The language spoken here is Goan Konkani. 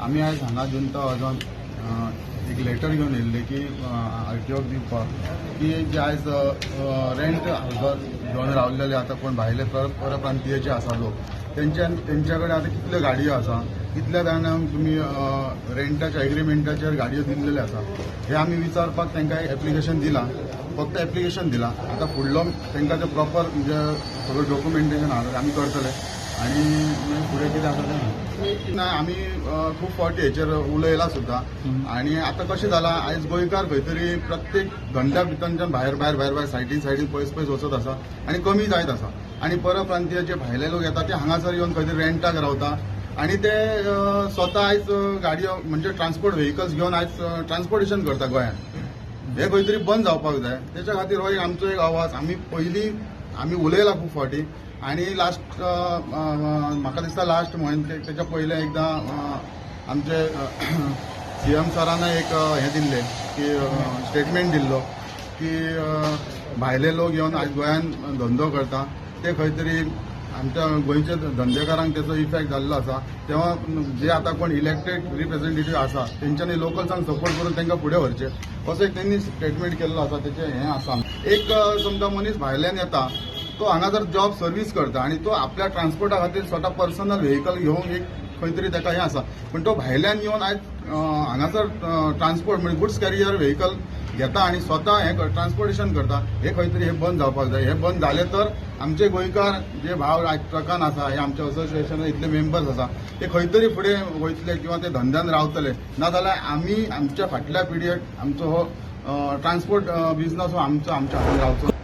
आमी आयज हांगा जुंता वचोन एक लेटर घेवन येयल्ले की आरटीओक दिवपाक की जे आयज रेंट हावजार घेवन रावलेले आतां कोण भायले परप्रांतीय जे आसा लोक, तेंच्या कडेन आतां कितल्यो गाडयो आसा, कितल्या जाणांक तुमी रेंटाच्या एग्रीमेंटाचेर गाडयो दिल्लेले आसा, हे आमी विचारपाक तांकां एक एप्लिकेशन दिलां. फक्त एप्लिकेशन दिलां. आतां फुडलो तांकां ते प्रॉपर म्हणजे सगळें डॉक्युमेंटेशन आसा, आमी करतले आनी मागीर फुडें कितें आसा तें ना. आमी खूब फावटी हेचेर उलयला सुद्दां. आनी आतां कशें जालां, आयज गोंयकार खंय तरी प्रत्येक धंद्या भितरच्यान भायर भायर भायर भायर, सायडीन सायडीन, पयस पयस वचत आसा आनी कमी जायत आसा. आनी परप्रांतीय जे भायले लोक येता, ते हांगासर येवन खंय तरी रेंटाक रावता आनी ते स्वता आयज गाडयो म्हणजे ट्रान्सपोर्ट व्हेकल्स घेवन आयज ट्रान्सपोर्टेशन करता गोंयांत. हे खंय तरी बंद जावपाक जाय. तेच्या खातीर हो एक आमचो एक आवाज. आमी पयलीं आमी उलयला खूब फावटी आनी लास्ट, म्हाका दिसता लास्ट म्हयने, तेच्या पयलें एकदां आमचे सीएम सरान एक हें दिल्लें की स्टेटमेंट दिल्लो की भायले लोक येवन आयज गोंयान धंदो करता, ते खंय तरी आमच्या गोंयच्या धंदेकारांक तेचो इफेक्ट जाल्लो आसा. तेव्हा जे आतां कोण इलेक्टेड रिप्रेझेंटेटीव आसा, तेंच्यांनी लोकल्सांक सपोर्ट करून तांकां फुडें व्हरचें, असो एक तेंनी स्टेटमेंट केल्लो आसा. तेचें हें आसा, एक समजा मनीस भायल्यान येता, तो हांगा जर जॉब सर्वीस करता आनी तो आपल्या ट्रान्सपोर्टा खातीर स्वता पर्सनल व्हेकल घेवन एक खंय तरी ताका हें आसा, पूण तो भायल्यान येवन आयज हांगासर ट्रान्सपोर्ट म्हणजे गुड्स कॅरियर व्हेकल घेता आनी स्वता हें ट्रान्सपोर्टेशन करता, हे खंय तरी हे बंद जावपाक जाय. हे बंद जालें तर आमचे गोंयकार जे भाव आयज ट्रकान आसा, हे आमच्या असोसिएशनान इतले मेंबर्स आसा, ते खंय तरी फुडें वयतले किंवा ते धंद्यान रावतले. नाजाल्यार आमी आमच्या फाटल्या पिळगेक आमचो हो ट्रान्सपोर्ट बिजनस हो आमचो आमच्या हातान रावचो.